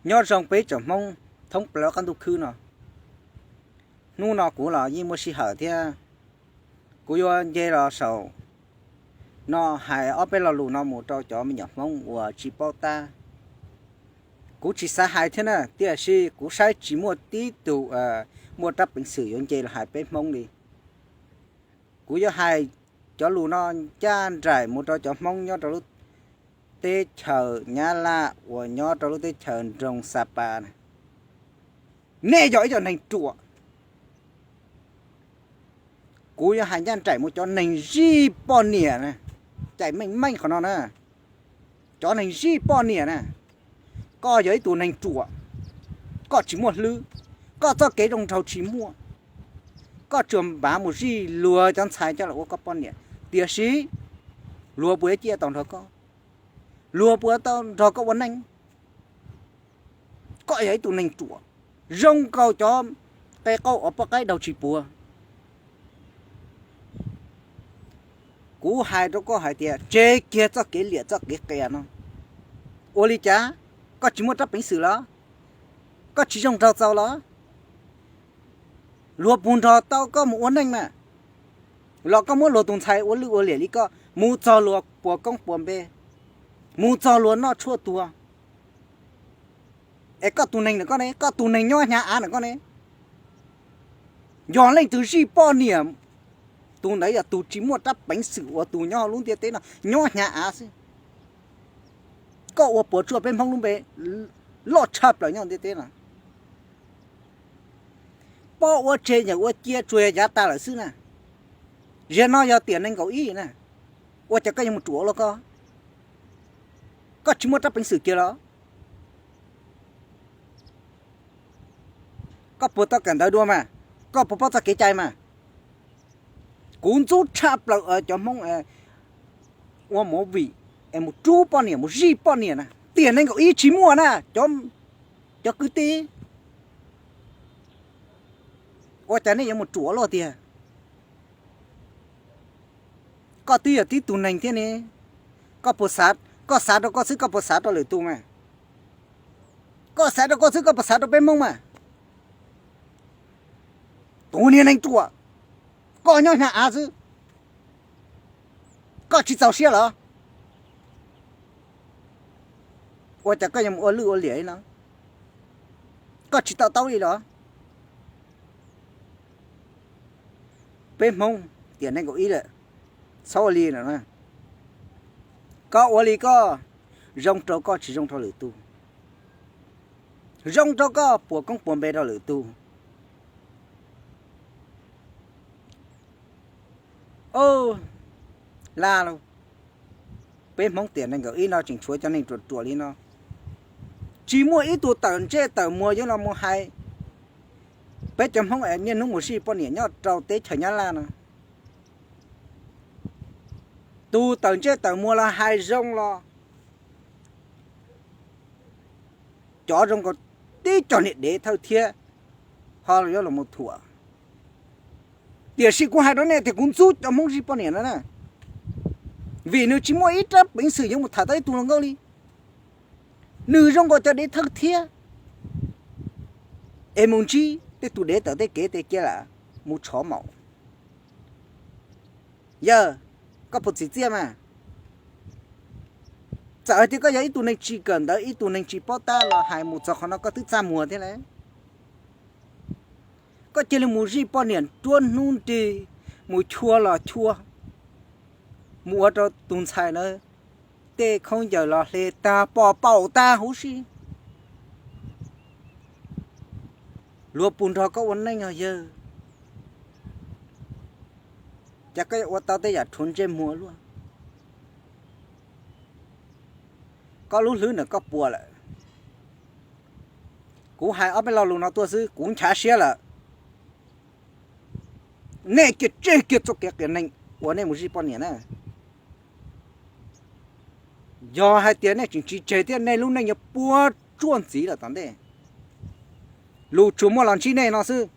Nyob zoo peb tsoom Hmoob thoob plaws qab ntuj khwb no. Hnub no kuv los yeej muaj sij hawm thiab, kuv yuav nce los saum no hais ob peb lo lus no mus rau cov me nyuam Hmoob uas tsis paub tab. Kuv tsis xav hais thiab na, tiam sis kuv saib tsis muaj tib tug muaj rab peev xwm yuav nce los hais peb Hmoob li. Kuv yuav hais cov lus no ncaj nraim mus rau cov Hmoob nyob rau lub teb chaws Nyab Laj uas nyob rau lub teb chaws nroog Xa Pas na. Nej yog ib co neeg ruam. Kuv yuav hais ncaj nraim mus cov neeg zij poj niam na, cais meej meej qhov no na. Cov neeg zij poj niam na, koj yog ib tug neeg ruam, koj tsis muaj hlwb, koj txoj kev zoo nraug tsis muaj, koj tsuas npav mus zij luag cov ntxhais coj los ua koj poj niam, tiam sis luag puas yuav ciaj tau nrog koj? Luag puas tau nrog koj ua neej? Koj yog ib tug neeg ruam, zoo nkaus cov qe qaub uas poj qaib daug tsis puag. Kuv hais rau koj hais tias tseg kiag txoj kev liam txoj kev qias no. Ua li cas? Koj tsis muaj rab peev xwm los? Koj tsis zoo nraug txaus los? Luag puas nrog tau koj mus ua neej mas? Los koj muab luag tus ntxhais ua lwj ua liam li koj mus txog luag puas koob puas npe, mus txog luag noj tshuaj tuag. Es koj tus neeg na koj ne, koj tus neeg nyob hnyav av na koj ne. Yog leej twg zij poj niam, tus ntawd yog tus tsis muaj rab peev xwm uas tus nyob hauv lub ntiaj teb no nyob hnyav av xwb. Koj ua puas tsuaj peb Hmoob lub npe loj tshaj plaws nyob ntiaj teb no. Pob ua tseg yawm ua cia tsuas yog yav tas lawm xwb na. Ziag no yog tiam nees nkaum ib na, ua cas koj yuav mus ruam luaj koj? Koj tsis muaj rab peev xwm kiag los? Koj puas tau kawm ntawv dua mas? Koj puas paub txoj kev cai mas? Kuv ntxub tshaj plaws cov Hmoob ua movie es mus rub poj niam mus zij poj niam na, tiam nees nkaum ib tsis muaj na, cov kwv tij. Ua cas nej yuav mus ruam luaj tiag? Koj twb yog tib tug neeg thiab ne, koj puas xav, koj xav rau koj xwb koj puas xav rau lwm tus mas? Koj xav rau koj xwb koj puas xav rau peb Hmoob mas? Tus niag neeg ruam, koj nyob hnyav av xwb, koj tsis txaus siab los? Ua cas koj yuav mus ua lwj ua liam li no? Koj tsis to taub li los? Peb Hmoob tiam nees nkaum ib lawm, txhob ua li no. Koj ua li koj, zoo rau koj tsis zoo rau lwm tus, zoo rau koj puas koob puas npe rau lwm tus. Laj lauj, peb Hmoob tiam nees nkaum ib no tseem tshuav cov neeg ruam ruam li no. Tsis muaj ib tug tawm ntsej tawm muag yuav los mus hais peb cov Hmoob es niaj hnub mus zij poj niam nyob rau teb chaws Nyab Laj no. Tus tawm ntsej tawm muag los hais zoo los cov zoo nkaus tib cov niag dev thawj thiab ho yuav los mus thuam. Tiam sis kuv hais rau nej tias kuv ntxub cov Hmoob zij poj niam no na, vim nws tsis muaj ib rab peev xwm yuav mus tham tau ib tug hluas nkauj li. Nws zoo nkaus cov dev thawj thiab, es mus ntsib tej tus dev tawm tej kev tej kiab lam mus tshov maum. Yawg, koj puas txim txiaj mas? Txawm hais tias koj yog ib tug neeg tsis kawm ntawv, ib tug neeg tsis paub tab los hais mus txog qhov no koj twb txaj muag thiab lauj. Koj cia li mus zij poj niam nruab hnub nrig, mus chua los chua, mus ua rau tus ntxhais na tej khaub ncaws los hle tag pom paum tag huv si. Luag puas nrog koj ua neej os yawg? Cas koj yuav ua tau tej yam rhuav ntsej muag luaj? Koj lub hlwb ntawm koj puas lawm? Kuv hais ob peb lo lus no tuaj xwb kuv nchav siab lawm. Nej cia tseg kiag txoj kev qias neeg uas nej mus zij poj niam na. Yog hais tias nej tseem tsis tseg thiab nej lub neej yuav puas tsuaj ntxiv lawm tom ntej. Lus tsuas muaj los ntsib nej no xwb.